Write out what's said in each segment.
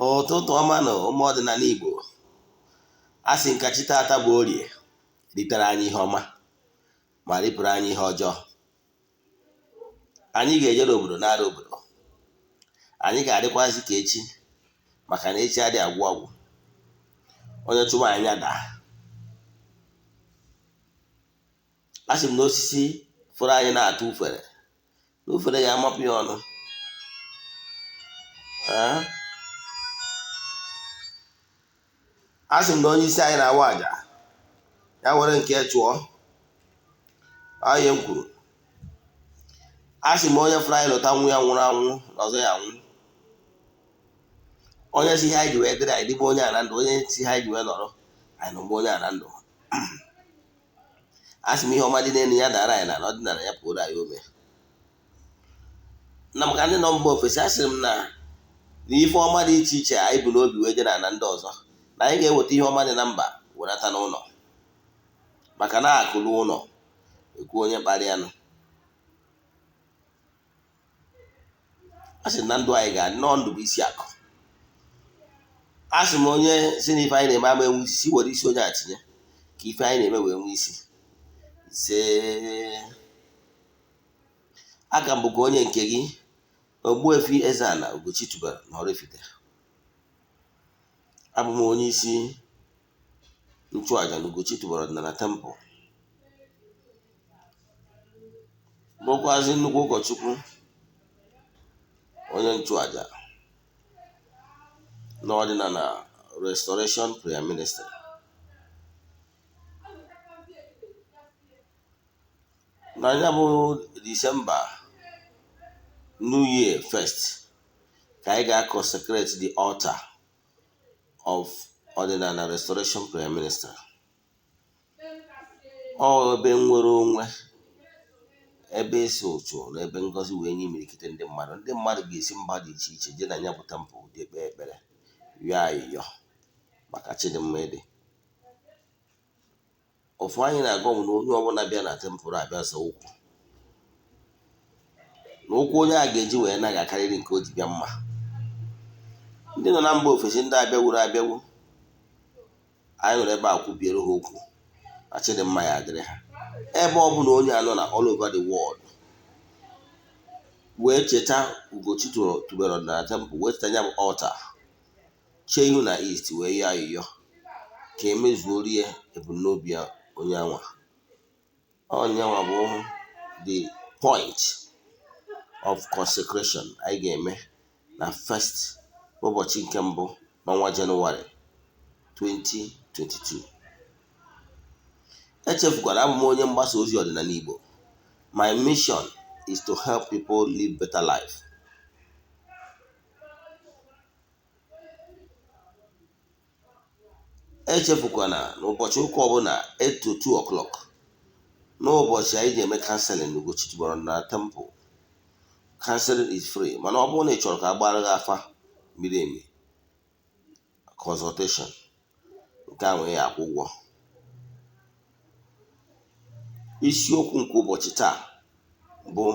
Ụtụtụ ọma na ụmụ ọdịnala Igbo. A sị nka chi taata bụ Orie ritere anyị ihe ọma ma ripụrụ anyị ihe ọjọọ. Anyị ga-ejere obodo nara obodo. Anyị ga-adịkwazị ka echi maka na echi adịghị agwụ agwụ. Onye chụwa anyị daa. A sị m na osisi fụrụ anyị na-atụ ufere na ufere ga-amapụ ya ọnụ. A sị m na onye isi anyị na-awa aja ya were nke chụọ ihe m kwuru. A sị m onye fụrụ anyị lụta nwa ya nwụrụ anwụ na ọzọ ya anwụ. Onye si ihe anyị ji wee dịrị anyị dịgbe onye a na ndụ, onye si ihe anyị ji wee nọrọ anyị nọgbe onye a na ndụ. A sị m ihe ọma dị n'elu ya dara anyị na ọdịnala ya pụrụ anyị ome. Na maka ndị nọ mba ofesi, a sịrị m na ife ọma dị iche iche anyị bụ n'obi wee jee na ndị ọzọ, na anyị ga-eweta ihe ọma dị na mba wenata n'ụlọ, maka na akụlụ ụlọ ekwu onye kparịa nụ. A sị na ndụ anyị ga-adị nọọ ndụ bụ isi akụ. A sị m onye si na ife anyị na-eme ama enwe isi, were isi onye a tinye ka ife anyị na-eme wee nwee isi. Ise aka m bụkwa onye nke gị, Ogbuefi Eze-Ana Ugochi tubelu na Oraifite. Abụ m onye isi nchụaja na Ugochi tubelu ọdịnala temple, bụrụkwazị nnukwu ụkọchukwu onye nchụaja na ọdịnala Restoration Prayer Ministry. Na ya bụ Disemba New Year first ka anyị ga-consecrate the altar of ọdịnala Restoration Prayer Ministry. Ọ ebe nwere onwe, ebe esi ụchụ na ebe ngozi wee nye imirikiti ndị mmadụ. Ndị mmadụ ga-esi mba dị iche iche jee na ya bụ temple dị ekpe ekpere, yọọ ayịyọ maka chidimma ịdị. Ofu anyị na-agọ bụ na onye ọbụla bịa na temple abịa zọọ ụkwụ, na ụkwụ onye a ga-eji wee naghị akarịrị nke o ji bịa mma. Ndị nọ na mba ofesi, ndị abịawuru abịawu, anyị nọrọ ebe a kwubiere ha okwu na chidimma ya adịrị ha. Ebe ọ bụla onye anọ na all over the world wee cheta Ugochi tubelu ọdịnala temple, wee cheta ya bụ altar, chee ihu na east wee yọọ ayịyọ ka emezuorie ebumnobi ya onye anwa. Onye anwa bụ the point of consecration anyị ga-eme na first ụbọchị nke mbụ n'ọnwa Jenụwarị 2022. Echefukwara, abụ m onye mgbasa ozi ọdịnala Igbo. My mission is to help people live better life. Echefukwana na ụbọchị ụka ọbụla 8 to 2 o'clock n'ụbọchị anyị ji eme counseling Ugochi tubelu na temple. Counseling is free, mana ọ bụrụ na ị chọrọ ka a gbara gị afa miri emi, consultation, nke a nwere ya akwụ ụgwọ. Isiokwu nke ụbọchị taa bụ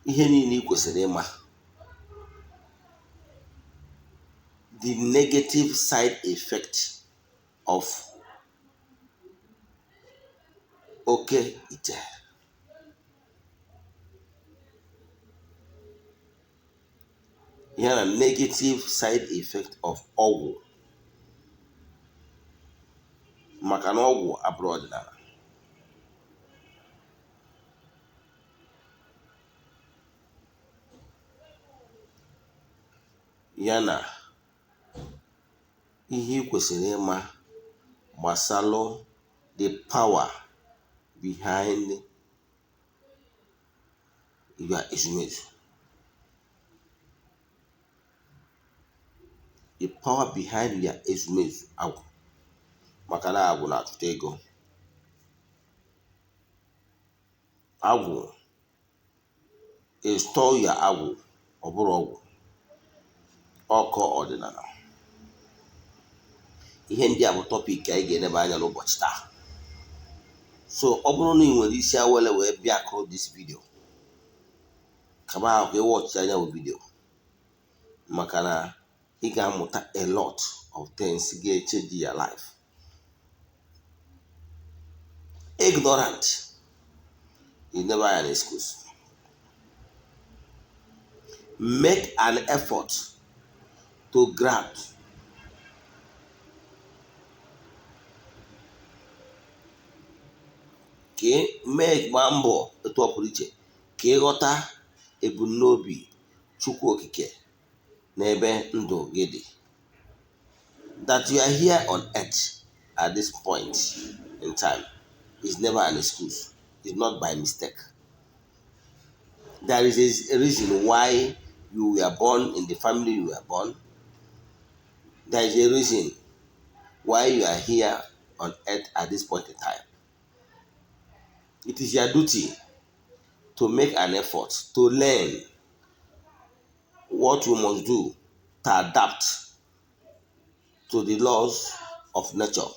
ihe niile ị kwesịrị ịma, the negative side effect of oke ite. Ya na negative side effect of ọgwụ, maka na ọgwụ abụrụ ọdịnala. Ya na ihe ị kwesịrị ịma gbasalụ the power behind your ezumezu, the power behind your ezumezu agwụ, maka na agwụ na-achụta ego. Agwụ install ya agwụ, ọ bụrụ ọgwụ ọkọ ọdịnala. Ihe ndị a bụ topic anyị ga-eneba anya n'ụbọchị taa. So ọ bụrụ na ị nwere isi awele wee bịa kụrụ this video, Kaba ahụ ka ị watch anya bụ video, maka na ị ga-amụta a lot of things ga-echange your life. Ignorant is never an excuse. Make an effort to grab ka ị mee, gbaa mbọ etu ọ pụrụ iche ka ịghọta ebumnobi Chukwu Okike n'ebe ndụ gị dị. That you are here on earth at this point in time is never an excuse. It's not by mistake. There is a reason why you were born in the family you were born. There is a reason why you are here on earth at this point in time. It is your duty to make an effort to learn what you must do to adapt to the laws of nature.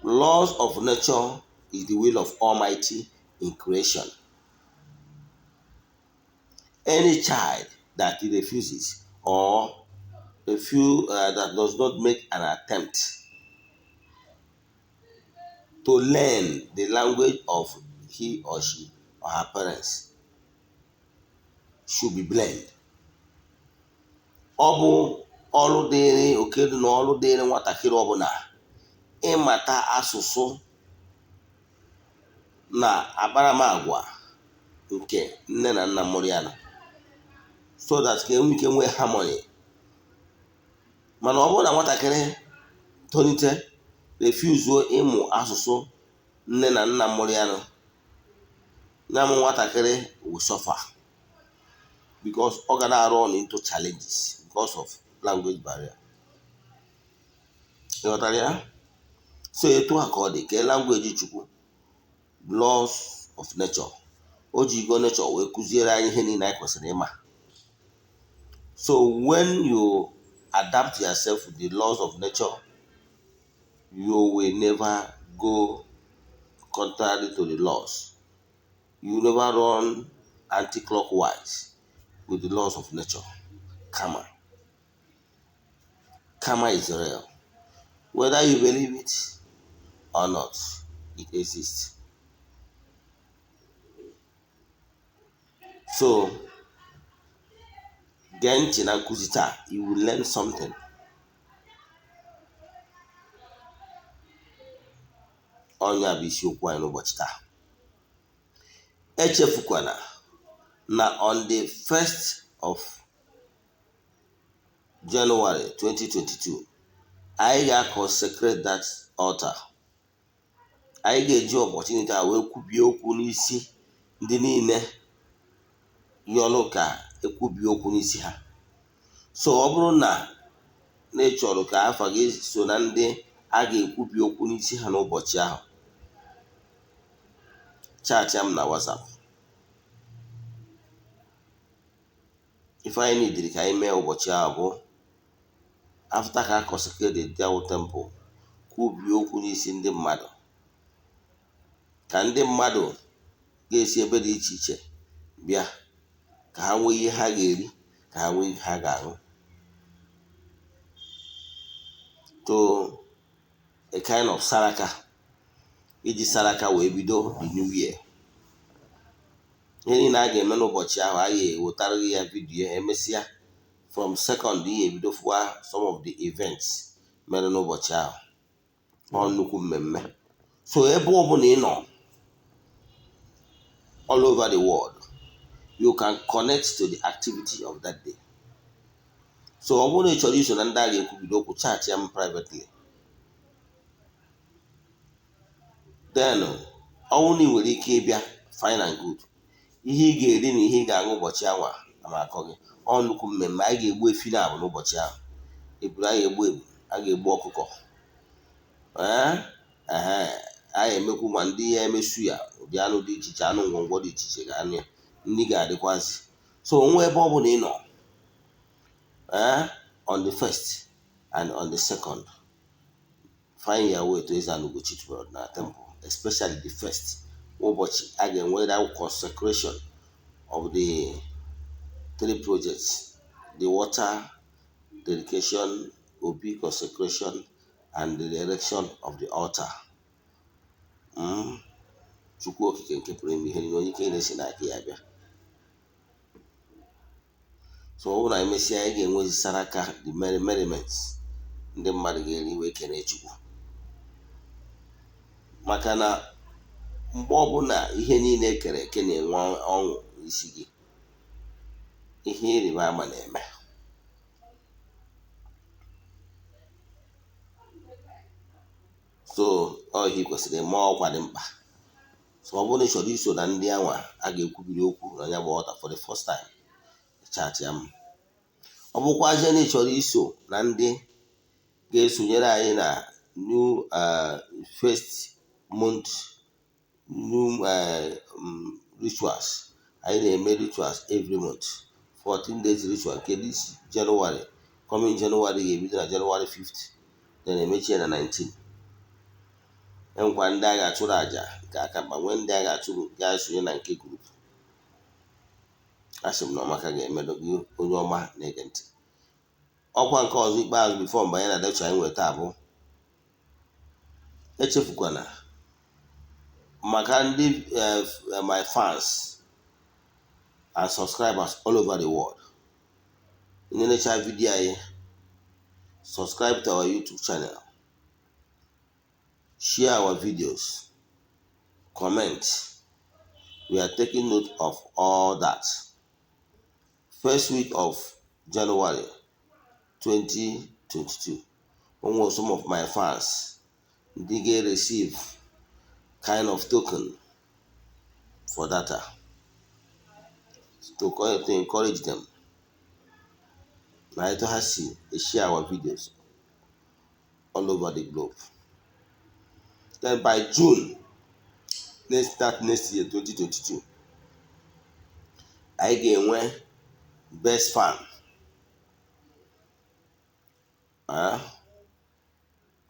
Laws of nature is the will of Almighty in creation. Any child that refuses or a few that does not make an attempt to learn the language of he or she or her parents should be blamed. Ọ bụ ọrụ dịrị oke dị na ọrụ dịrị nwatakịrị ọbụla ịmata asụsụ na akparamagwa nke nne na nna mụrụ ya na, so that ka enwe ike nwee harmony. Mana ọ bụrụ na nwatakịrị tolite refuzuo ịmụ asụsụ nne na nna mụrụ ya nọ, ya mụ nwatakịrị will suffer, because ọ ga na-arụ on into challenges because of language barrier. Ịghọtara ya? So etu a ka ọ dị ka language Chukwu, laws of nature, o ji go nature wee kụziere anyị ihe niile anyị kwesịrị ịma. So when you adapt yourself to the laws of nature, you will never go contrary to the laws. You never run anti-clockwise with the laws of nature. Karma, karma is real. Whether you believe it or not, it exists. So gee ntị na nkụzi taa, you will learn something. Ọnya bụ isiokwu anyị n'ụbọchị taa. Echefukwana na on the 1st of January 2022, anyị ga-consecrate that altar. Anyị ga-eji opportunity a wee kwubie okwu n'isi ndị niile yọrọ ka ekwubie okwu n'isi ha. So ọ bụrụ na ị chọrọ ka afa gị so na ndị a ga-ekwubi okwu n'isi ha n'ụbọchị ahụ, chat m na WhatsApp. Ife anyị nidiri ka anyị mee ụbọchị ahụ bụ, after ka a consecrate the Diawo temple, kwubie okwu n'isi ndị mmadụ, ka ndị mmadụ ga-esi ebe dị iche iche bịa, ka ha nwee ihe ha ga-eri, ka ha nwee ihe ha ga-aṅụ, to a kind of saraka, iji saraka wee bido the new year. Ihe niile a ga-eme n'ụbọchị ahụ, a ga-ewetara gị ya video. Emesịa, from second, ihe ebido fụwa some of the events mere n'ụbọchị ahụ. Ọ nnukwu mmemme. So ebe ọbụla ị nọ all over the world, you can connect to the activity of that day. So ọ bụrụ na ị chọrọ iso na ndị a ga-ekwubido okwu, chat ya m privately. Then ọ bụrụ na ị nwere ike ịbịa, fine and good. Ihe ị ga-eri na ihe ị ga-aṅụ ụbọchị anwa ama akọ gị. Ọ nnukwu mmemme. Anyị ga-egbu efi na abụ n'ụbọchị ahụ, eburu a ga-egbu ebu, a ga-egbu ọkụkọ, ee ehe, a ga-emekwu ma ndị ya emesu ya, ụdị anụ dị iche iche, anụ ngwongwo dị iche iche ga-anụ ya, ndị ga-adịkwazị. So onwe ebe ọ bụla ị nọ, ee, on the first and on the second, find your way to Eze-Ana Ugochi na temple, especially the first ụbọchị a ga-enwe that consecration. of the three projects: the water dedication, obi consecration, and the erection of the altar. Chukwu Okike nke pụrụ ime ihe niile, onye ike na-esi n'aka ya bịa. So ọ bụrụ na emesịa, anyị ga-enwezi saraka, the merriments ndị mmadụ ga-eri wee kene Chukwu, maka na mgbe ọbụla ihe niile ekere eke na-enwe ọṅụ n'isi gị, ihe ịrịba ama na-eme. So ọ ihe ị kwesịrị ime, ọkwa dị mkpa. So ọ bụrụ na ị chọrọ iso na ndị anwa a ga-ekwubiri okwu na ya bụ altar for the first time, chat ya m. Ọ bụkwazie na ị chọrọ iso na ndị ga-esonyere anyị na new first month new rituals anyị na-eme, rituals every month, 14 days ritual nke this January, coming January, ga-ebido na January 5th, then emechie na 19. Enwekwa ndị a ga-achụrụ àjà nke aka mkpa, nwee ndị a ga-achụrụ ga-esonye na nke group. Asị m na ọmaka ga-emedo gị, onye ọma na-ege ntị. Ọkwa nke ọzọ ikpeazụ before mgbe anyị na lecture anyị nweta bụ, echefukwana maka ndị my fans and subscribers all over the world, ndị na-echa video anyị, subscribe to our YouTube channel, share our videos, comment. We are taking note of all that. First week of January 2022, onwe some of my fans ndị ga-receive kind of token for data to encourage them na etu ha si share our videos all over the globe. Then by June next, that next year, 2022, anyị ga-enwe best fan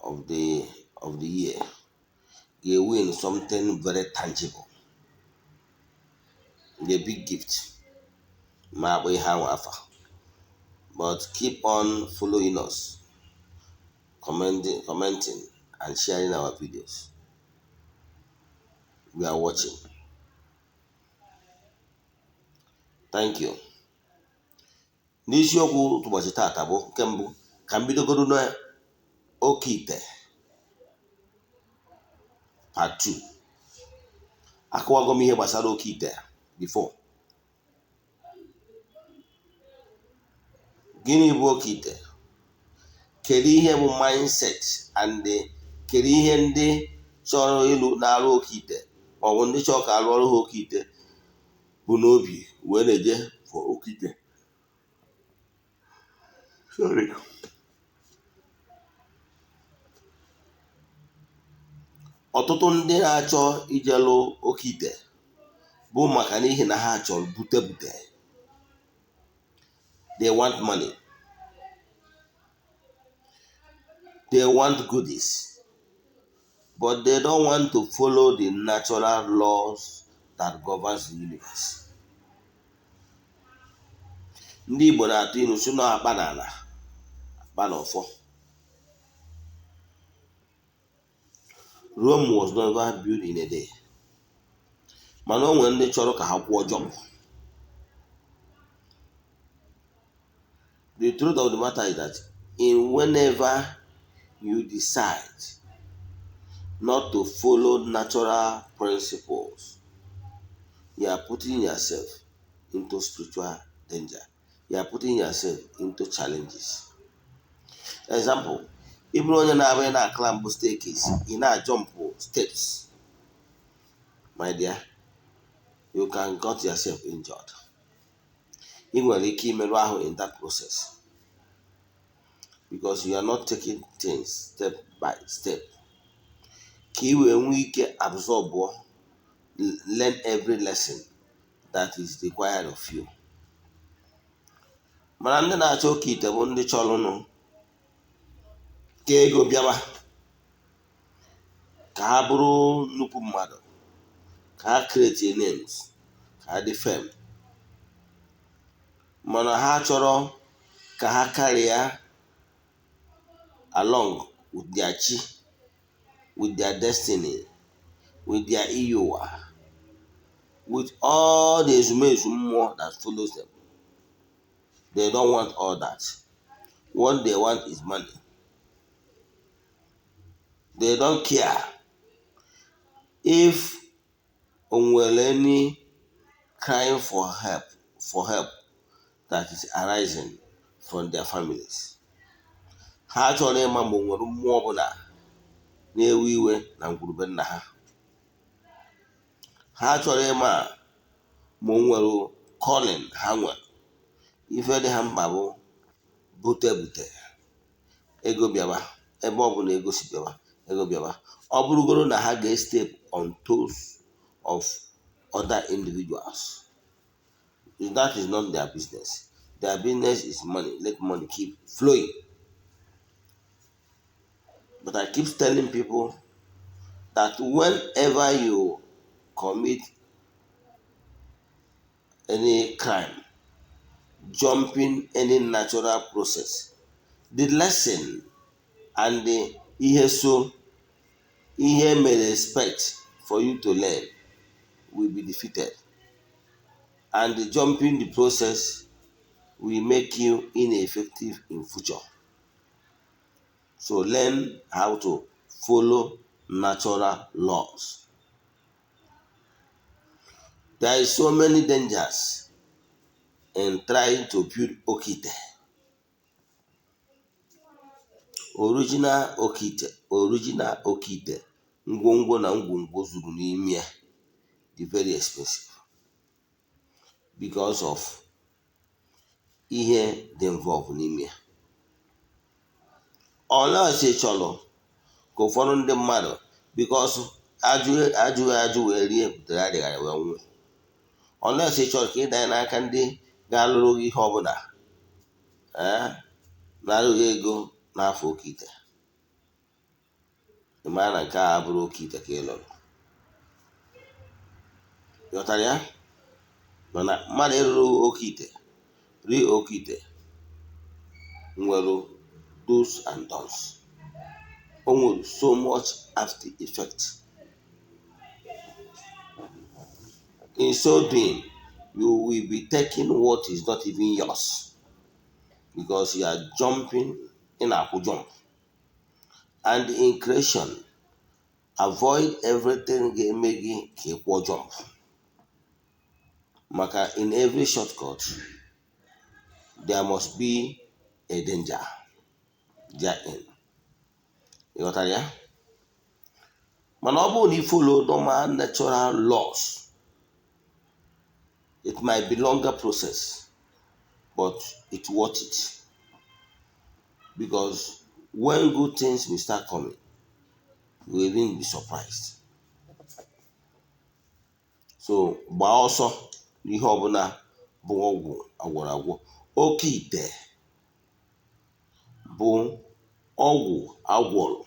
of the year ga-win something very tangible, the big gift ma akpọ ihe ahụ afa. But keep on following us, commenting and sharing our videos. We are watching. Thank you. N'isiokwu ụbọchị taata bụ nke mbụ, ka m bidogoro na oke ite part 2. Akọwago m ihe gbasara oke ite before. Gịnị bụ oke ite? Kedu ihe bụ mindset and kedu ihe ndị chọrọ ịlụ na-arụ oke ite, maọbụ ndị chọrọ ka arụ ọrụ ha oke ite, bụ n'obi wee na-eje for oke ite? Sorry. Ọtụtụ ndị na-achọ ije lụ oke ite bụ maka n'ihi na ha chọrọ bute bute. They want money, they want goodies, but they don't want to follow the natural laws that governs the universe. Ndị Igbo na-atụ ilu si na akpa n'ala akpa n'ọfọ. Rome was never built in a day. Mana o nwere ndị chọrọ ka ha kwụọ jump. The truth of the matter is that in whenever you decide not to follow natural principles, you are putting yourself into spiritual danger. You are putting yourself into challenges. Example, ị bụrụ onye na-abụ ị na-climb staircase, ị na-jump steps, my dear, you can got yourself injured. Ị nwere ike imerụ ahụ in that process because you are not taking things step by step ka ị wee nwee ike absorb, learn every lesson that is required of you. Mana ndị na-achọ oke ite bụ ndị chọrọnụ ka ego bịawa, ka ha bụrụ nnukwu mmadụ, ka ha create names, ka ha dị fame. Mana ha chọrọ ka ha carry along with their chi, with their destiny, with their iyi ụwa, with all the ezumezu mmụọ that follows them. They don't want all that. What they want is money. They don't care if o nwere any crying for help that is arising from their families. Ha chọrọ ịma ma o nwere mmụọ ọbụla na-ewe iwe na ngwurube nna ha. Ha chọrọ ịma ma o nwere calling ha nwere. Ife dị ha mkpa bụ bute bute ego bịaba. Ebe ọ bụla ego si bịaba, ego bịaba. Ọ bụrụgoro na ha ga-step on toes of other individuals, that is not their business. Their business is money. Let money keep flowing. But I keep telling people that whenever you commit any crime, jumping any natural process, the lesson and the ihe so ihe mere expect for you to learn will be defeated, and the jumping the process will make you ineffective in future. So learn how to follow natural laws. There is so many dangers in trying to build oke ite. Original oke ite, original oke ite, ngwongwo na ngwongwo zuru n'ime ya dị very expensive because of ihe dị involved n'ime ya. Unless ị chọrọ ka ụfọdụ ndị mmadụ, because ajụghị ajụ wee rie butere arịarịa wee nwụọ. Unless ị chọrọ ka ị danye n'aka ndị ga-alụrụ gị ihe ọbụla ee na-arụghị ego n'afọ oke ite, ị mara na nke a abụrụ oke ite ka ị lụrụ. Ghọtara ya? Mana mmadụ ịrụrụ oke ite, rie oke ite, nwere do's and don'ts. O nwere so much after effect. In so doing, you will be taking what is not even yours because you are jumping in akwụ jump. And in creation, avoid everything ga-eme gị ka ị kwụọ jump, maka in every shortcut there must be a danger therein. Ị ghọtara ya? Mana ọ bụrụ na ị follow normal natural laws, it might be longer process, but it's worth it, because when good things will start coming, you will even be surprised. So gbaa ọsọ n'ihe ọbụla bụ ọgwụ agwọrọ agwọ. Oke ite bụ ọgwụ agwọrọ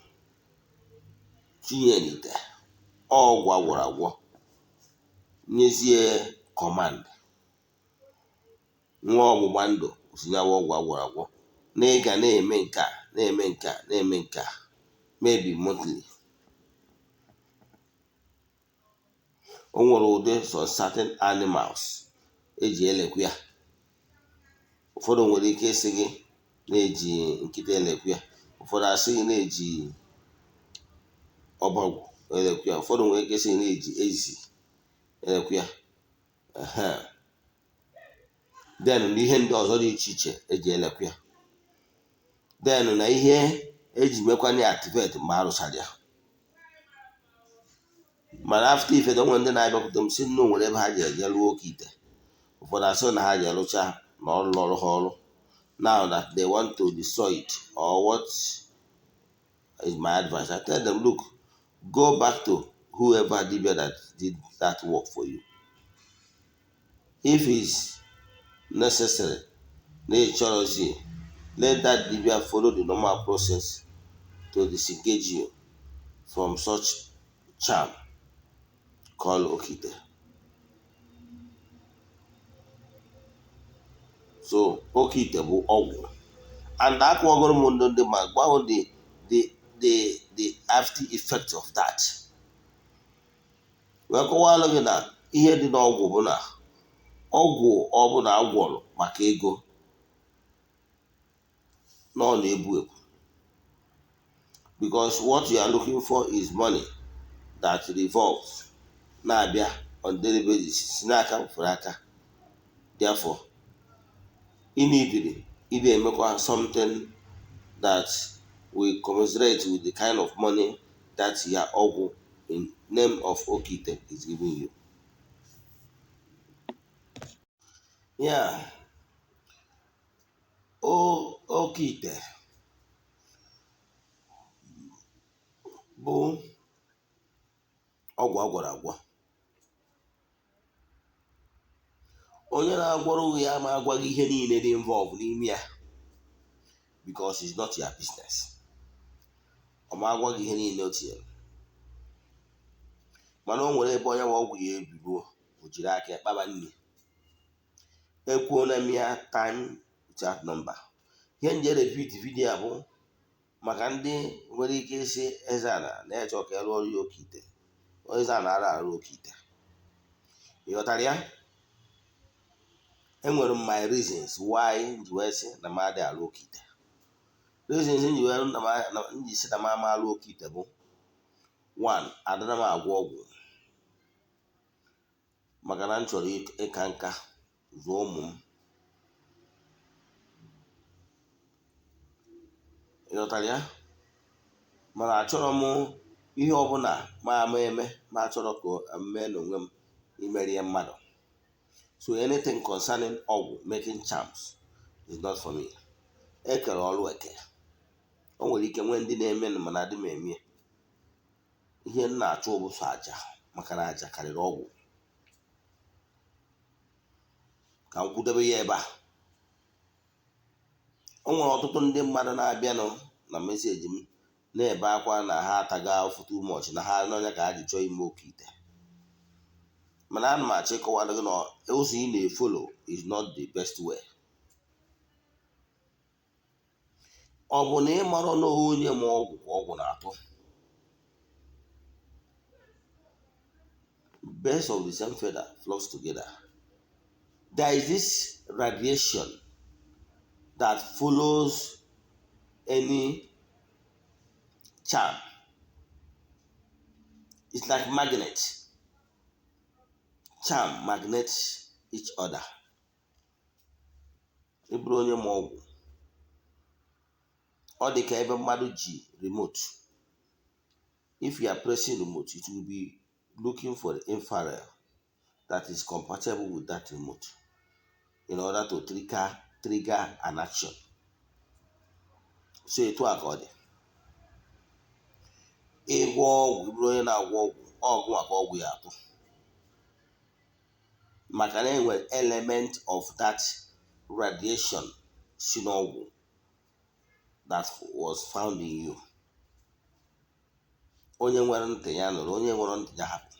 tinye n'ite, ọgwụ agwọrọ agwọ nyezie command nwa ọgbụgba ndụ osinyawa ọgwụ agwọrọ agwọ na ị ga na-eme nke a, na-eme nke a, na-eme nke a, maybe monthly. O nwere ụdị some certain animals eji elekwu ya. Ụfọdụ nwere ike ịsị gị na-eji nkịta elekwu ya, ụfọdụ asị gị na-eji ọbọgwụ elekwu ya, ụfọdụ nwere ike ịsị gị na-eji ezi elekwu ya. Then na ihe ndị ọzọ dị iche iche eji elekwu ya, then na ihe eji mekwanye activate mgbe arụchara ya. Mana after ife, onwe ndị na-abịakwute m si nne nwere ebe ha ji eje lụọ oke ite. Ụfọdụ asị na ha ji alụcha na ọrụ lọrụ ha ọrụ, now that they want to destroy it or what is my advice? I tell them, look, go back to whoever dibia that did that work for you. If it's necessary na ị chọrọzi, let that dibia follow the normal process to disengage you from such charm called oke ite. So oke ite bụ ọgwụ, and akọwagoro m ndị ma gwa the after effect of that, wee kọwalụ gị na ihe dị n'ọgwụ bụ na ọgwụ ọbụla agwọrọ maka ego na ọ na-ebu ebu, because what you are looking for is money that revolves, na-abịa on daily basis, si n'aka mfere aka. Therefore, ị neediri ị na-emekwa something that will commensurate with the kind of money that your ọgwụ in name of oke ite is giving you. Yeah, oke ite bụ ọgwụ agwọrọ agwọ. Onye na-agwọrọ ya ma agwa gị ihe niile dị involve n'ime ya, because it's not your business. Ọ ma agwa gị ihe niile o tinyere, mana o nwere ebe onye nwe ọgwụ ya ebiruo, o jiri aka ya kpaba nri. Ekwuola m ya time without number. Ihe m ji repeat video a bụ maka ndị nwere ike ịsị Eze-Ana na-eche ka ịrụ ọrụ ya oke ite. Eze-Ana ara arụ oke ite, ị ghọtara ya? Enwere m my reasons why m ji wee sị na m adịghị alụ oke ite. Reasons m ji wee m ji sị na m ama alụ oke ite bụ one, adịna m agwọ ọgwụ maka na m chọrọ ịka nka zụọ ụmụ m, ị ghọtara ya? Mana achọrọ m ihe ọbụla ma ama eme, ma achọrọ ka m mee n'onwe m imerie mmadụ. So anything concerning ọgwụ, making charms, is not for me. Ekere ọrụ eke, o nwere ike nwee ndị na-eme mana adị m eme. Ihe m na-achọ bụ sọ aja, maka na aja karịrị ọgwụ. Ka m kwudebe ya ebe a. O nwere ọtụtụ ndị mmadụ na-abịanụ na message m na-ebe akwa na ha atago afụfụ too much, na ha n'ọnya ka ha ji chọọ ime oke ite. Mana ana m achọ ịkọwara gị na ụzọ ị na-efollow is not the best way. Ọ bụ na ị mara na onye ma ọgwụ ka ọgwụ na-atụ. Birds of the same feather flocks together. There is this radiation that follows any charm. It's like magnet. Charm magnets each other. Ị bụrụ onye ma ọgwụ, ọ dị ka ebe mmadụ ji remote. If you are pressing remote, it will be looking for the infrared that is compatible with that remote in order to trigger an action. So etu a ka ọ dị. Ịgwọ ọgwụ, ịbụrụ onye na-agwọ ọgwụ, ọgwụ maka ọgwụ ya atụ, maka na enwere element of that radiation si n'ọgwụ that was found in you. Onye nwere ntị ya nụrụ, onye nwere ntị ya hapụ.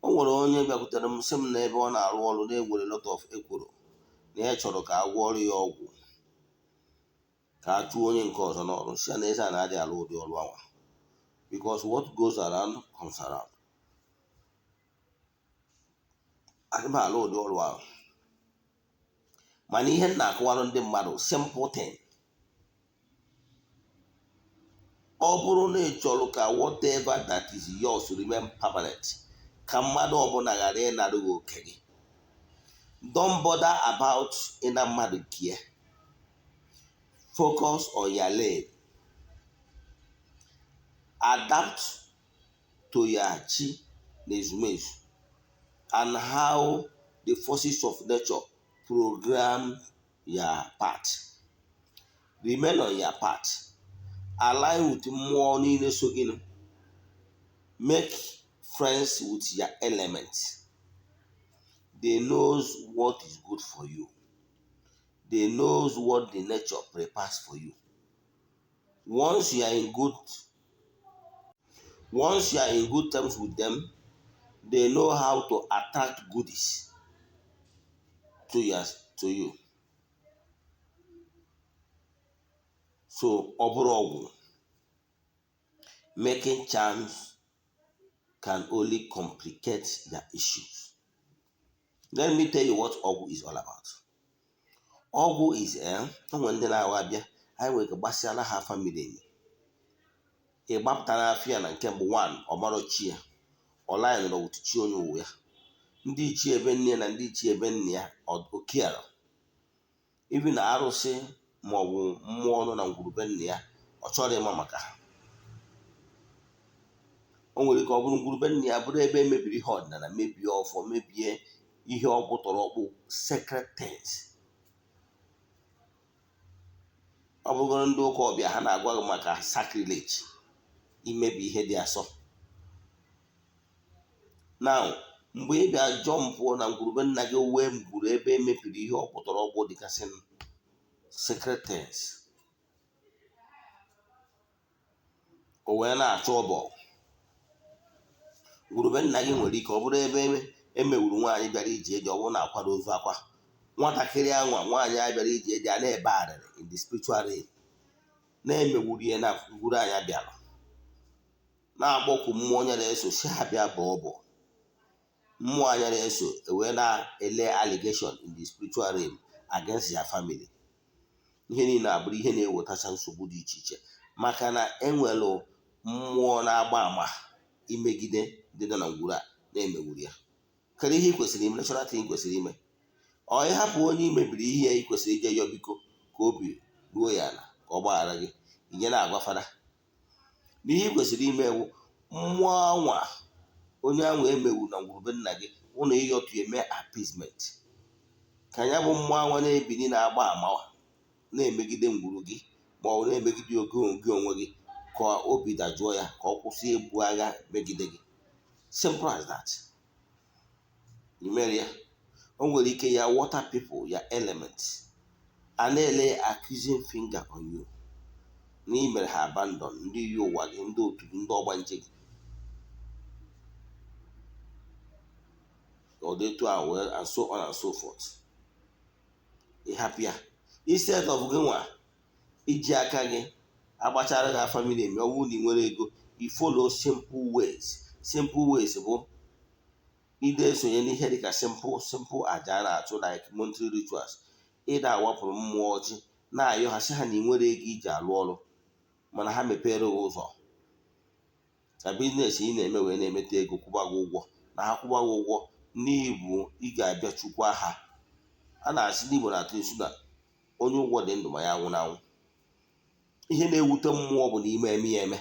O nwere onye bịakwutere m sị m na ebe ọ na-arụ ọrụ na-enwere lot of ekworo, na ya chọrọ ka a gwọọrọ ya ọgwụ ka a chụọ onye nke ọzọ n'ọrụ. Si ya na eze a na-adị alụ ụdị ọrụ anwa, because what goes around comes around. Adị m alụ ụdị ọrụ ahụ. Mana ihe m na-akọwara ndị mmadụ, simple thing, ọ bụrụ na ị chọrọ ka whatever that is yours remain permanent, ka mmadụ ọbụla ghara ịnara gị oke gị, don't bother about ịna mmadụ nke. Focus on your lane, adapt to your chi na ezumezu and how the forces of nature program your path. Remain on your path, align with mmụọ niile so gị, make friends with your elements. They knows what is good for you. They knows what the nature prepares for you. Once you are in good terms with them, they know how to attract goodies. to your to you. So ọ bụrụ ọgwụ, making charms can only complicate their issues. Let me tell you what ọgwụ is all about. Ọgwụ is onwe ndị na-awa abịa, anyị nwere ike gbasịala ha afa miri emi. Ị gbapụtara afịa na nke mbụ, one, ọmarọ chi ya, ọlaịn nọ with chi onye ụwa ya, ndị ichie ebe nne ya na ndị ichie ebe nne ya okiara, even na arụsị ma ọ bụ mmụọ nọ na ngwurube nne ya, ọ chọrọ ịma maka ha. O nwere ike ọ bụrụ ngwurube nne ya bụrụ ebe emebiri ihe ọdịnala, mebie ọfọ, mebie ihe ọgwụ tọrọ ọkpụ, sacred things. Ọ bụgoro ndị ụka ọbịa, ha na-agwa gị maka sacrilege, imebi ihe dị asọ. Now, mgbe ị bịa jọmpụ na ngwurube nna gị wee ngwuru ebe emebiri ihe ọgwụ tọrọ ọkpụ dịgasị sacred things, o wee na-achọ ọbọ. Ngwurube nna gị nwere ike ọ bụrụ ebe emewuru nwaanyị bịara ije eji, ọ bụrụ na akwado ozu akwa nwatakịrị anwa nwaanyị a bịara ije eji a na-ebe arịrị in the spiritual realm, na-emewuru ihe na ngwuru anya bịara na-akpọku mmụọ onye na-eso si ha bịa bọọ ọbọ. Mmụọ anya na-eso ewee na-ele allegation in the spiritual realm against their family. Ihe niile abụrụ ihe na-ewetacha nsogbu dị iche iche, maka na enwere mmụọ na-agba ama imegide ndị nọ na ngwuru a na-emewuru ya. Kedu ihe ị kwesịrị ime? Natural thing ị kwesịrị ime, ọ ịhapụ onye imebiri ihe ị kwesịrị ije yọọ biko ka obi ruo ya ala ka ọ gbaghara gị, inye na-agwa fada n'ihe ị kwesịrị ime ewu mmụọ anwa onye ahụ emewu na ngwurube nna gị ụnụ ịyọtụ eme appeasement, ka ya bụ mmụọ anwa na-ebini na-agba ama na-emegide ngwuru gị ma ọ bụ na-emegide oge gị onwe gị, ka obi dajụọ ya, ka ọ kwụsị ebu agha megide gị. Simple as that. I mere ya, o nwere ike ya water people, ya element a na-ele accusing finger on you na ị mere ha abandon, ndị yi ụwa gị, ndị otu gị, ndị ọgbanje gị. Ọ dị etu ahụ wee and so on and so forth. Ịhapụ ya instead of gị nwa iji aka gị agbachara gị afa miri emi, ọ bụrụ na ị nwere ego, i follow simple ways. Simple ways bụ ide esonye n'ihe dịka simple simple aja a na-achụ like monthly rituals, ịda awapụrụ mmụọ ọjị na-ayọ ha sị ha na ị nwere ego iji alụ ọrụ, mana ha mepere gị ụzọ ka business ị na-eme wee na-emeta ego, kwụba gị ụgwọ, na ha kwụba gị ụgwọ n'ibu ị ga-abịa chukwa ha. A na-asị n'Igbo na-atụ nsu na onye ụgwọ dị ndụ ma ya nwụrụ anwụ. Ihe na-ewute mmụọ bụ na ime eme ya eme,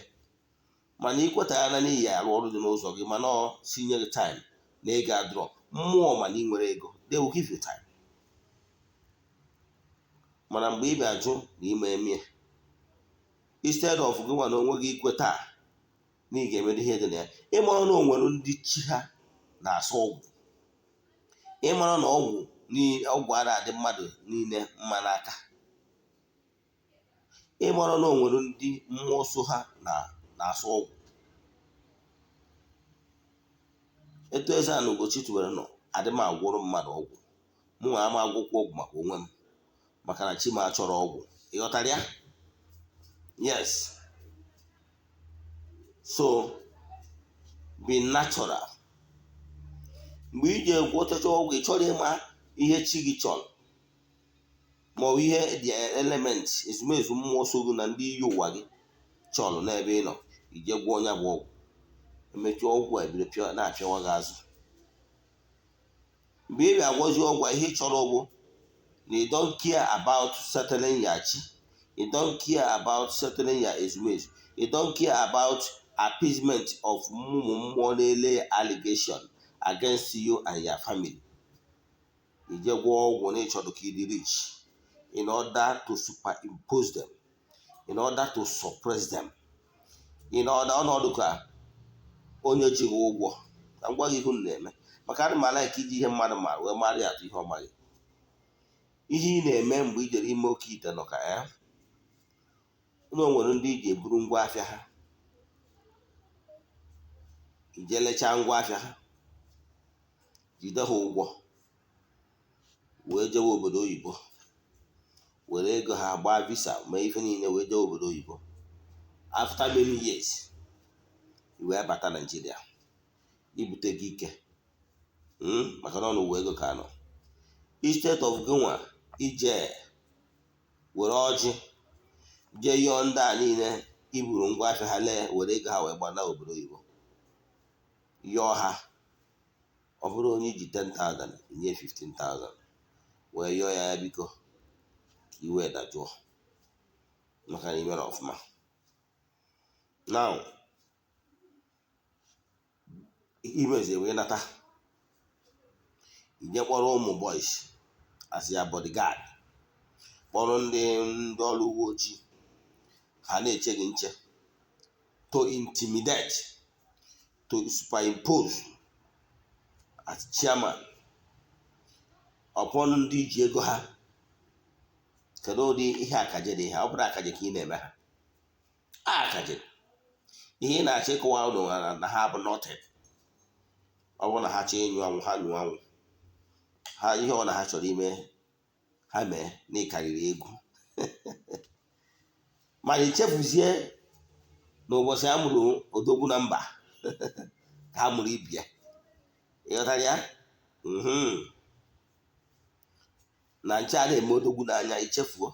mana ikwetara na n'ihi ya arụ ọrụ dị n'ụzọ gị, mana ọ si nye gị time na ego adrọ mmụọ, mana ị nwere ego, they will give you time. Mana mgbe ị bịa jụ na ime eme ya, instead of gị nwa na onwe gị ikweta na ị ga-emedo ihe dị na ya, ịmara na o nwere ndị chi ha na-asọ ọgwụ, ịmara na ọgwụ ọgwụ ara adị mmadụ niile mma n'aka, ịmara na o nwere ndị mmụọ so ha na-asọ ọgwụ. Etu eze a na Ugochi tubelu nọ, adị m agwụrụ mmadụ ọgwụ, mụ nwa ama agwụkwọ ọgwụ maka onwe m, maka na chi m achọrọ ọgwụ. Ịghọtara ya? Yes. So be natural. Mgbe ị ji egwọchacha ọgwụ, ị chọrọ ịma ihe chi gị chọrọ ma ọ bụ ihe the element ezumezu mmụọ so gị na ndị iyi ụwa gị chọrọ n'ebe ị nọ, ije gwọọ onye bụ ọgwụ, emechaa ọgwụ a ebido na-apịawa gị azụ. Mgbe ị bịa agwọzi ọgwụ, ihe ị chọrọ bụ na you don't care about settling your chi, you don't care about settling your ezumezu, you don't care about appeasement of ụmụ mmụọ na-ele allegation against you and your family. Ije gwọọ ọgwụ na ịchọrọ ka ị dị rich in order to superimpose them, in order to suppress them, in order ọnọdụ ka onye ji gị ụgwọ. Ka m gwa gị ihe unu na-eme, maka ana m ala ka iji ihe mmadụ mara wee mara ya atụ ihe ọ maghị. Ihe ị na-eme mgbe ị jere ime oke ite nọ ka ya na o nwere ndị iji eburu ngwa afịa ha, ije lechaa ngwa afịa ha, jide ha ụgwọ, Wee jewe obodo oyibo, were ego ha gbaa visa, mee ife niile, wee jewe obodo oyibo. After many years, i wee bata Naijiria, ibute gị ike, maka na ọ n'ụwa ego ka nọ. Instead of gịnwa ije were ọjị jee yọọ ndị a niile iburu ngwa afịa ha lee, were ego ha wee gbana obodo oyibo, yọọ ha, ọ bụrụ onye iji 10,000 nye 15,000, wee yọọ ya, ya biko ka iwe dajụọ maka na imere ọfụma. Now imezi wee nata, ije kpọrọ ụmụ boys as ya bodyguard, kpọrọ ndị ọrụ uwe ojii ha na-eche gị nche, to intimidate, to superimpose as chairman upon ndị ji ego ha. Kedu ụdị ihe akaje dị ha? Ọ bụrụ akaje ka ị na-eme ha akaje, ihe ị na-achọ ịkọwa ụlọ na ha bụ nothing. Ọ bụrụ na ha chọọ ịnyụ anwụ, ha nyụọ anwụ ha. Ihe ọ na ha chọrọ ime, ha mee na ịkarịrị egwu. Mana ichefuzie na ụbọchị a mụrụ odogwu na mba ka a mụrụ ibia. Ịghọtara ya? Na nche a na-eme odogwu n'anya, ichefuo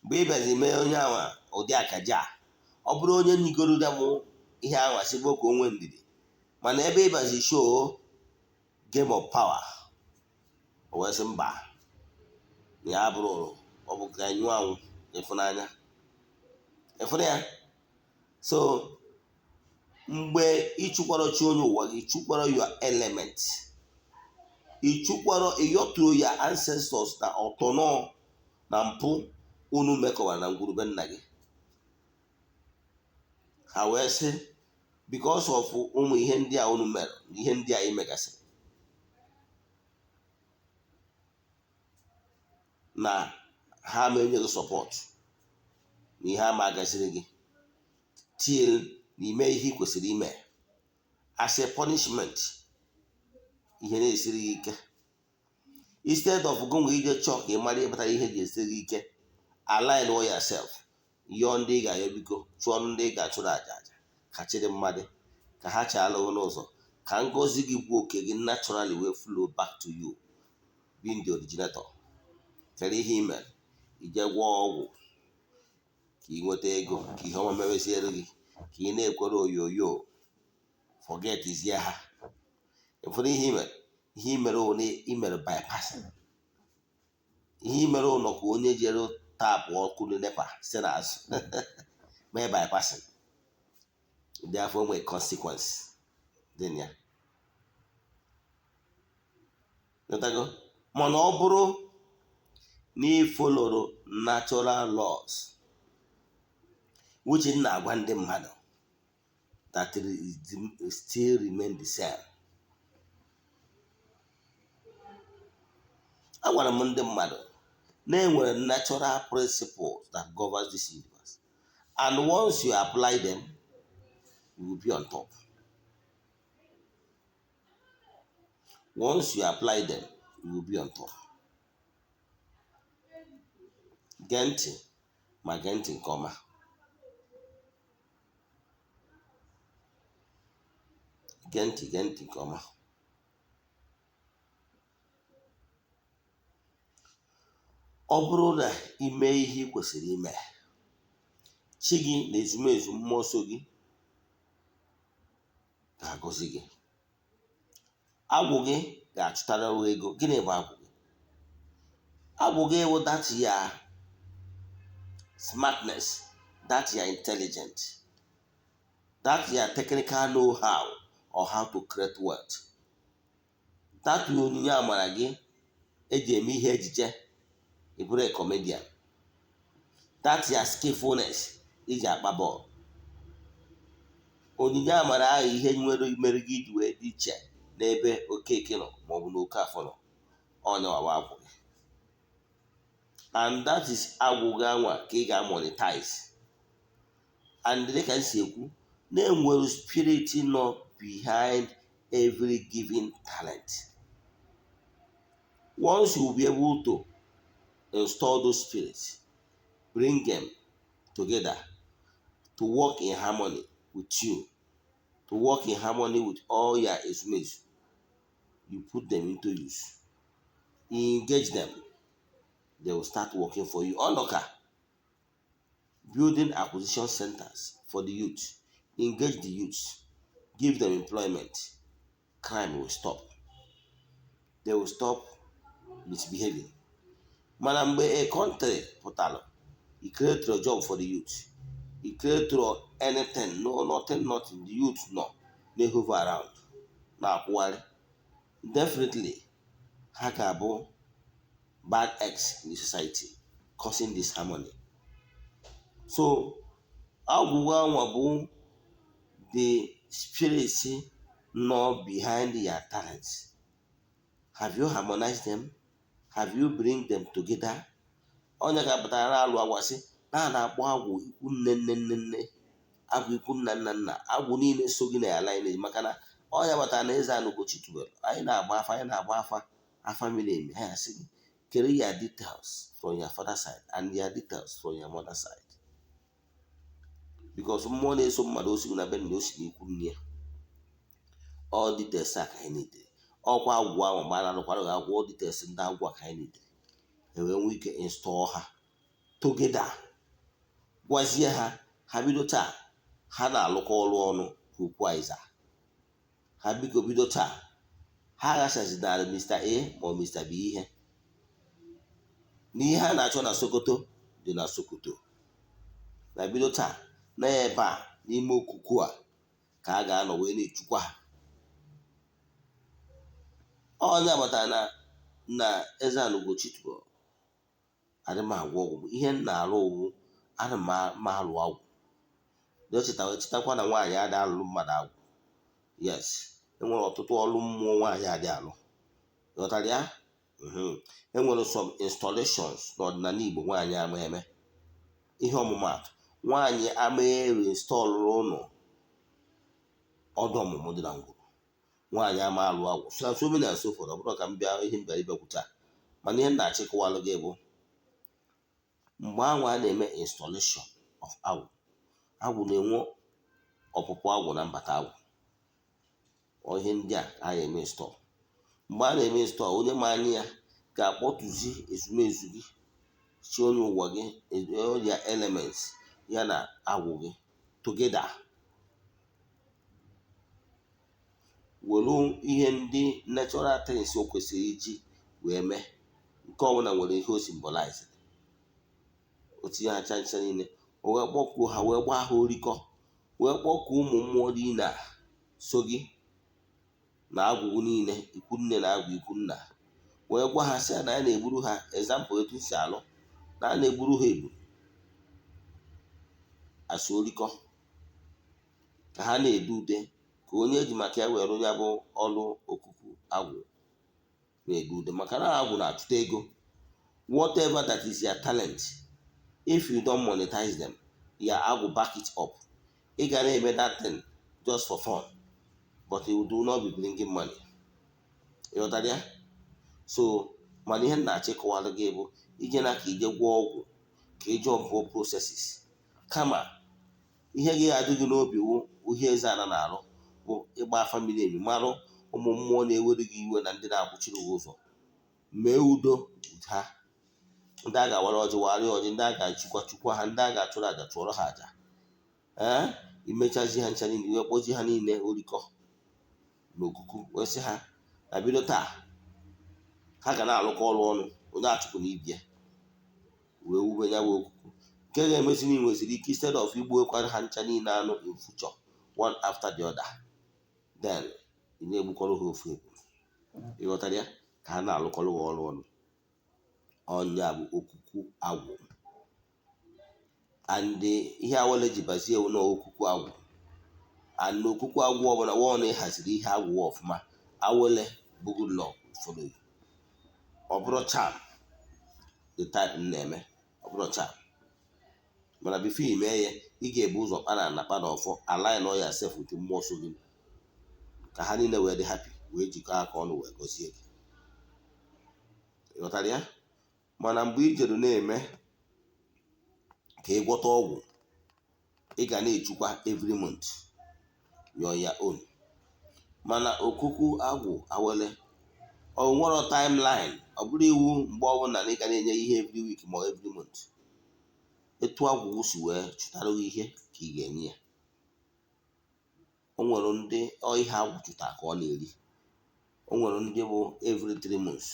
mgbe ị bịazi mee onye anwa ụdị akaja a. Ọ bụrụ onye nyigoro damụ ihe anwa sigbo ka o nwee ndidi, mana ebe ị bịazi show game of power, o wee sị mba, na ya bụrụ ọ bụ ka nyụọ anwụ ịfụnanya ịfụna ya. So mgbe ị chụkwara chi onye ụwa gị, chụkwara your element, ị chụkwara, ịyọturu ya ancestors na ọtọnọ na mpụ unu mekọwara na ngwurube nna gị, ha wee sị because of ụmụ ihe ndị a unu mere, ihe ndị a ị megasịrị, na ha ma enye gị support na ihe ama agaziri gị till na ime ihe ị kwesịrị ime. As a punishment, ihe na-esiri gị ike, instead of gụnwa ije chọọ ka ị mara ihe kpatara ihe ji esiri gị ike, align yourself, yọọ ndị ị ga-ayọ biko, chụọ ndị ị ga-achụrụ aja aja ka chịrị mmadụ ka ha chalụghị n'ụzọ, ka ngọzi gị bụ oke gị naturally wee flow back to you, being the originator. Kere ihe ime, ije gwọọ ọgwụ ka ị nweta ego, ka ihe ọma meweziere gị, ka ị na-ekwere oyoyo, forget izie ha. Ụfọdụ ihe imere, ihe imere one imere bypassing, ihe imere ụlọ ka onye jere tapụ ọkụ NEPA si n'azụ mee bypassing. Therefore nwee consequence dị na ya. Ghọtago? Mana ọ bụrụ na ị followro natural laws, which m na-agwa ndị mmadụ that still remain the same, agwara m ndị mmadụ na enwere natural principles that governs this universe, and once you apply them, you will be on top. Once you apply them, you will be on top. Gee ntị, ma gee ntị nke ọma. Gee ntị, gee ntị nke ọma. Ọ bụrụ na ime ihe ị kwesịrị ime, chi gị na ezumezu mmụọ so gị ga-agọzi gị. Agwụ gị ga-achụtara gị ego. Gịnị bụ agwụ gị? Agwụ gị wụ that ya smartness, that ya intelligent, that ya technical know-how or how to create wealth, that onyinye amara gị eji eme ihe ejije, ị bụrụ a comedian, that ya skillfulness iji akpa bọọlụ, onyinye amara ahụ, ihe nwere mere gị iji wee dị iche n'ebe Okeke nọ maọbụ na Okafọ nọ, onye wawa agwụ gị. And that is agwụ gị anwa ka ị ga-monetize. And dịka m si ekwu, na-enwere spirit nọ behind every given talent. Once you will be able to install those spirits, bring them together to work in harmony with you, to work in harmony with all your ezumezu, you put them into use, you engage them, they will start working for you. Ọnọka building acquisition centers for the youth, engage the youths, give them employment, crime will stop, they will stop misbehaving. Mana mgbe a country pụtara, e create a job for the youth, e create anything, no, nothing, nothing, the youth nọ na-hover around, na-akwụgharị, definitely ha ga-abụ bad eggs in the society, causing disharmony. So agwụgwa anwa bụ the spirits nọ behind your talents. Have you harmonized them? Have you bring them together? Onye ga-apụtara na-alụ agwasị na a na-akpọ agwụ ikwu nne nne nne nne, agwụ ikwu nna nna nna, agwụ niile so gị na ya lineage, maka na ọnya batara na Eze Ana Ugochi Tubelu. Anyị na-agba afa, anyị na-agba afa, afa miri emi. Ha asị gị kere your details from your father side and your details from your mother side, because mmụọ na-eso mmadụ osi na be nna, o si n'ikwu nne ya. All details a ka anyị nitere. Ọkwa agwụ ahụ mgbe a na-arụkwara gị agwụ, all details ndị agwụ a ka anyị nitere, ewee nwee ike install ha together, gwazie ha, ha bido taa ha na-alụkọ ọrụ ọnụ ka okwu aiza ha. Biko, bido taa ha aghachazinarị Mr. A ma ọ Mr. B ihe n'ihe ha na-achọ na Sokoto dị na Sokoto. Na bido taa, na ebe a n'ime okuku a ka a ga-anọ wee na-echukwa ha. Onye agbata na Eze Ana Ugochi Tubelu, adị m agwọ ọgwụ. Ihe m na-arụ ụwụ ana m alụ agwụ. Chetakwa na nwaanyị adị alụrụ mmadụ agwụ. Yes, enwere ọtụtụ ọrụ mmụọ nwaanyị adị alụ, ghọtara ya? Enwere some installations n'ọdịnala Igbo nwaanyị ama eme. Ihe ọmụmaatụ, nwaanyị ama installụrụ ụlọ ọdụ ọmụmụ dị na ngwuru, nwaanyị ama alụ agwụ, so so many and so forth. Ọ bụrụ ka m bịa ihe m bịara ịbịakwu taa, mana ihe m na-achịkọwalụ gị bụ mgbe ahụ a na-eme installation of agwụ, agwụ na-enwe ọpụpụ agwụ na mbata agwụ. Ọ ihe ndị a ka a na-eme install. Mgbe a na-eme install, onye ma anya ya ga-akpọtụzi ezumezu gị, chi onye ụwa gị, ya elements ya na agwụ gị together, were ihe ndị natural things o kwesịrị iji wee mee. Nke ọbụla nwere ihe o symbolize. O tinye ha ncha ncha niile, o wee kpọkuo ha, wee gbaa ha orikọ, wee kpọkuo ụmụ mmụọ niile a so gị na agwụgwụ niile, ikwu nne na agwụ ikwu nna, wee gwa ha sị na a na-egburu ha, example etu si alụ na a na-egburu ha egburu asị orikọ, ka ha na-ede ude, ka onye eji maka ya were ya bụ ọrụ okuku agwụ na-ede ude, maka na agwụ na-achụta ego. Whatever that is your talent, if you don't monetize them, your agwụ back it up. Ị ga na-eme that thing just for fun, but you do not be bringing money. Ịghọtara ya? So mana ihe m na-achọ ịkọwara gị bụ ije na ka ije gwọọ ọgwụ, ka ije ọbụọ processes, kama ihe gị adị gị n'obi wụ ihe Eze Ana na-arụ bụ ịgba afa miri emi, marụ ụmụ mmụọ na-ewere gị iwe na ndị na-akwụchiri gị ụzọ, mee udo with ha. Ndị a ga-awara ọjị, warịa ọjị; ndị a ga-achụkwa, chukwa ha; ndị a ga-achụrụ àjà, chụọrọ ha àjà. Ee, imechazi ha ncha niile, iwe kpọzi ha niile orikọ n'okuku, wee sị ha na bido taa ha ga na-alụkọ ọrụ ọnụ, onye achụpụ na ibie, wee wube ya bụ okuku nke ga-emezi na ị nweziri ike, instead of igbu ekwara ha ncha niile anụ in future, one after the other, then ị na-egbukọrọ ha ofu egbu. Ịghọtara ya? Ka ha na-alụkọrọ ha ọrụ ọnụ. Ọnya bụ okuku agwụ. And ihe awele ji bazie ewu na okuku agwụ, and okuku agwụ ọbụla ọ na ịhaziri ihe agwụ ọfụma, awele bụ good luck follow you. Ọ bụrụ charm, the type m na-eme, ọ bụrụ charm, mana before ime ya, ị ga-ebu ụzọ kpara na kpara ọfọ, align yourself with mmụọ so gị, ka ha niile wee dị happy, wee jikọọ aka ọnụ wee gọzie gị. Ghọtara ya? Mana mgbe i jere na-eme ka ị gwọta ọgwụ, ị ga na-echukwa every month, you're on your own. Mana okuku agwụ awele, ọ nwere timeline. Ọ bụrụ iwu mgbe ọbụla na ị ga na-enye ihe every week ma ọ every month. Etu agwụ si wee chụtara gị ihe ka ị ga-enye ya. O nwere ndị ọ ihe agwụ chụta ka ọ na-eri. O nwere ndị bụ every 3 months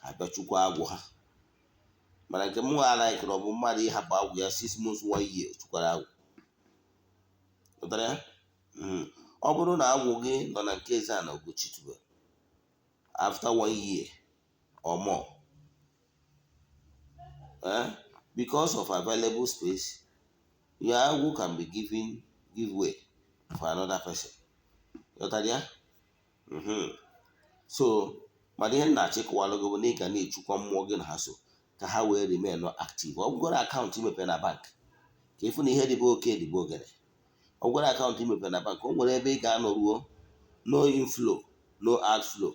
ha bịa chukwa agwụ ha. Mana nke m alaikere, ọ bụ mmadụ ịhapụ agwụ ya 6 months, one year, chukwara agwụ. Ghọtara ya? Ọ bụrụ na agwụ gị nọ na nke eze na Ugochi tubelu after one year or more, because of available space, your agwụ can be given, give way for another person. Ghọtara ya? So mana ihe m na-achịkọwalụ gị bụ na ị ga na-echukwa mmụọ gị na ha so ka ha wee remain active. Ọ bụgoro account imepe na bank, ka ịfụ na ihe dịbe oke dịbe ogene. Ọ bụgoro account imepe na bank, o nwere ebe ị ga-anọ ruo, no inflow, no outflow,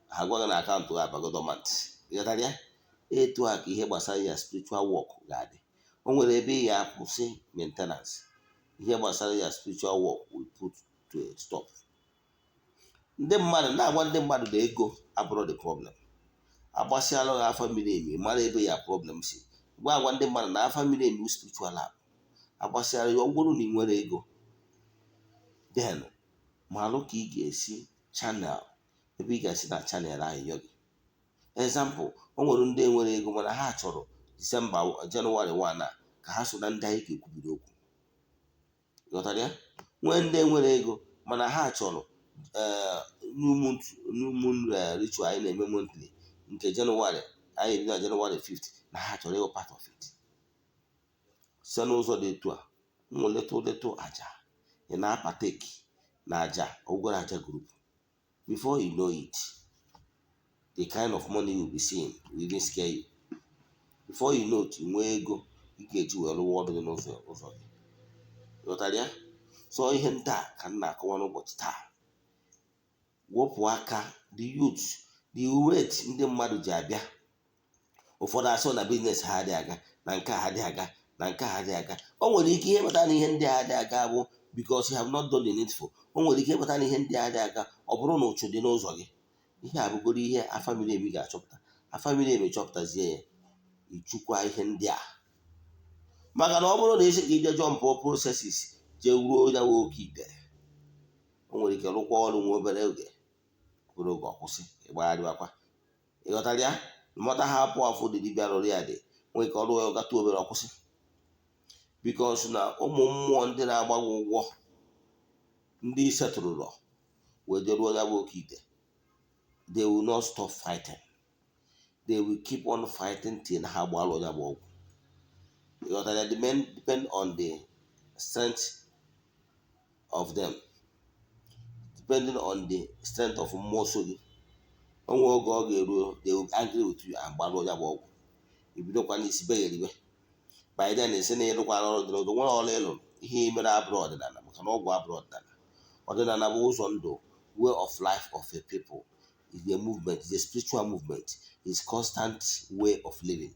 ha gwa gị na account gị abago dormant. Ghọtara ya? Etu a ka ihe gbasara ya spiritual work ga-adị. O nwere ebe ị ga-akwụsị maintenance, ihe gbasara ya spiritual work will put to a stop. Ndị mmadụ na-agwa ndị mmadụ na ego abụrụ the problem. Agbasịalụ gị afa miri emi, mara ebe ya problem si. Gwa agwa ndị mmadụ na afa miri emi spiritual lab agbasịara ya. Ọ bụrụ na ị nwere ego, then malụ ka ị ga-esi channel, ebe ị ga-esi na channel ahịhịa gị. Example, o nwere ndị nwere ego mana ha chọrọ Disemba, Jenụwarị 1 a, ka ha so na ndị anyị ga-ekwubiri okwu. Ghọtara ya? Nwee ndị nwere ego mana ha chọrọ new month, new moon ritual anyị na-eme monthly nke Jenụwarị anyị ebido na Jenụwarị 5th, na ha chọrọ ịwụ part of it. Site n'ụzọ dị etu a, nweleta little aja ị na-apateki na aja ụgwọrọ aja group, before you know it, the kind of money you will be seeing will even scare you. Before you know it, nwee ego ị ga-eji wee rụwa ọrụ dị n'ụzọ ụzọ gị. Ghọtara ya? So ihe ndị a ka m na-akọwa n'ụbọchị taa. Wepụ aka, the youth, the rate ndị mmadụ ji abịa, ụfọdụ asị na business ha adịghị aga, na nke a adịghị aga, na nke a adịghị aga. O nwere ike ihe kpatara na ihe ndị a adịghị aga bụ because you have not done the needful. O nwere ike ịkpata na ihe ndị a adịghị aga, ọ bụrụ na ụchụ dị n'ụzọ gị. Ihe a bụgoro ihe afa miri emi ga-achọpụta. Afa miri emi chọpụtazie ya, ichukwa ihe ndị a. Maka na ọ bụrụ na isi ka ije jump processes, jee ruo ya nwe oke ite, o nwere ike rụkwa ọrụ nwa obere oge, obere oge ọkwụsị, ịgbagharịwakwa. Ịghọtara ya? Mata ha apụ afọ dị dibịa rụrụ ya dị nwee ike ọrụ ya gatụ obere, ọkwụsị, because na ụmụ mmụọ ndị na-agba gị ụgwọ, ndị setụrụlọ wee jeruo ya bụ oke ite, they will not stop fighting. They will keep on fighting till ha gbalụ ya bụ ọgwụ. Ịghọtara ya? Depend on the strength of them, depending on the strength of mmụọ so gị. Onwe oge ọ ga-eruo, they will be angry with you and gbalụ ya bụ ọgwụ, ibidokwa n'isi begheribe. By then, esi na ịrụkwara ọrụ dị n'ụzọ nwere ọrụ ịlụrụ, ihe mere abụrụ ọdịnala, maka na ọgwụ abụrụ ọdịnala. Ọdịnala bụ ụzọ ndụ, way of life of a people, is a movement, is a spiritual movement, is constant way of living.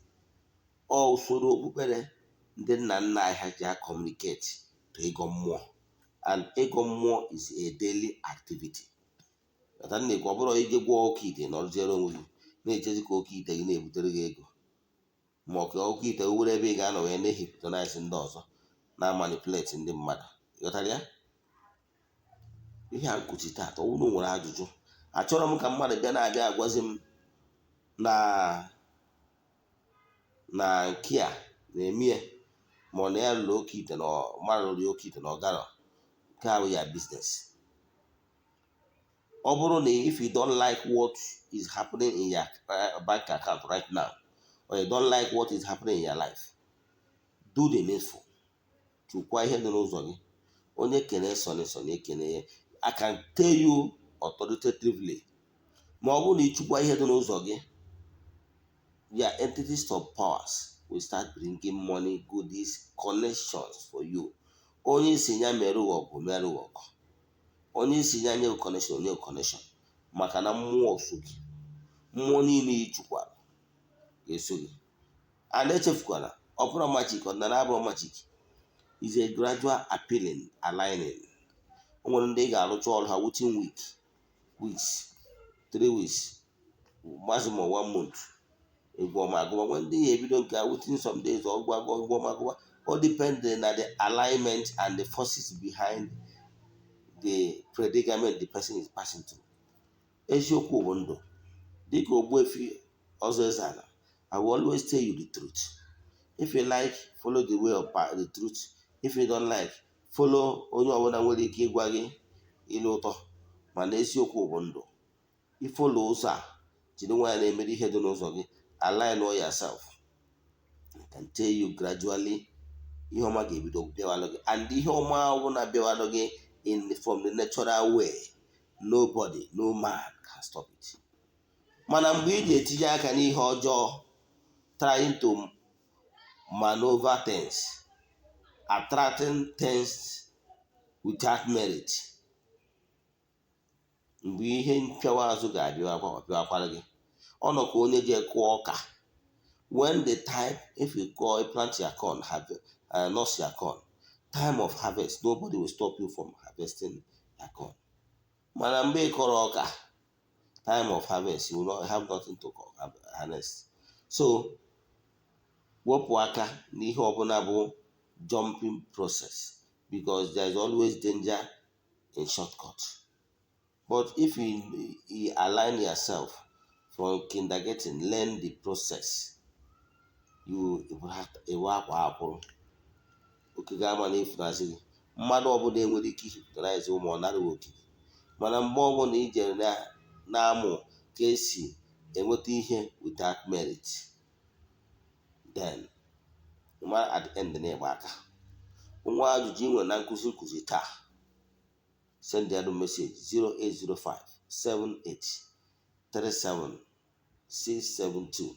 Ọ usoro okpukpere ndị nna nna anyị ha ji communicate to ịgọ mmụọ, and ịgọ mmụọ is a daily activity. Ghọta na ekwu, ọ bụrụ ije gwọọ oke ite, nọrọziere onwe gị na-echezi ka oke ite gị na-ebutere gị ego, ma ọ ka oke ite were ebe ị ga-anọ wee na-ehypnotize ndị ọzọ, na manipulate ndị mmadụ. Ghọtara ya? Ihe a nkụzi taata, ọ bụrụ nwere ajụjụ, achọrọ m ka mmadụ bịa na-abịa agwazi m na nke a na-eme ya, ma ọ na ya lụrụ oke ite, na mmadụ lụrụ ya oke ite na ọ garọ. Nke a bụ ya business. Ọ bụrụ na if you don't like what is happening in your bank account right now, or you don't like what is happening in your life, do the needful. Chukwa ihe dị n'ụzọ gị. Onye kene sọnị sọnị ekene ya. I can tell you authoritatively, ma ọ bụrụ na ịchukwa ihe dị n'ụzọ gị, your entities of powers will start bringing money, goodies, connections for you. Onye isi ya mere ọgụ, mere ọgụ. Onye isi ya nye connection, onye connection, maka na mmụọ so gị, mmụọ niile ị chukwara. Ga-eso gị. And echefukwana, ọ bụrụ magic, ọdịnala abụrụ magic, is a gradual appealing, aligning. O nwere ndị ị ga-arụcha ọrụ ha within week, weeks, 3 weeks, maximum one month, egwu ọma agụba. Nwee ndị ya ebido nke a within some days, ọgwụ agụ, egwu ọma agụba. All depend na the alignment and the forces behind the predicament the person is passing through. Eziokwu bụ ndụ. Dịka Ogbuefi Ọzọ Eze-Ana, I will always tell you the truth. If you like, follow the way of the truth. If you don't like, follow onye ọbụla nwere ike ịgwa gị ilu ụtọ, mana eziokwu bụ ndụ. I follow ụzọ a, jiri nwayọ na-emere ihe dị n'ụzọ gị, align all yourself. I can tell you, gradually ihe ọma ga-ebido bịawalụ gị, and ihe ọma ọbụla bịawalụ gị in from the natural way, nobody, no man can stop it. Mana mgbe ị ga-etinye aka n'ihe ọjọọ, trying to maneuver things, attracting things without merit, mgbe ihe mpịawa azụ ga-abịakwa, ọ bịakwara gị. Ọ nọ ka onye ji kụọ ọka. When the time, if you call plant your corn, have nurse your corn, time of harvest, nobody will stop you from harvesting your corn. Mana mgbe ị kọrọ ọka, time of harvest, you will not have nothing to harvest. So wepụ aka n'ihe ọbụla bụ jumping process, because there is always danger in shortcut. But if you align yourself from kindergarten, learn the process, you ewe akwa akwụrụ oke ga-ama na efunasị gị. Mmadụ ọbụla enwere ike hypnotize ụmụ ọ naraghị okike. Mana mgbe ọbụla i jere na-amụ ka esi enweta ihe without merit, then at the end na-ịgba aka. Nwa ajụjụ ị nwere na nkụzi nkụzi taa, send ya message 0805 78 37 672.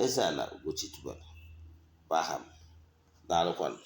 Eze-Ana Ugochi tubelu bụ aha m. Daalụkwanụ.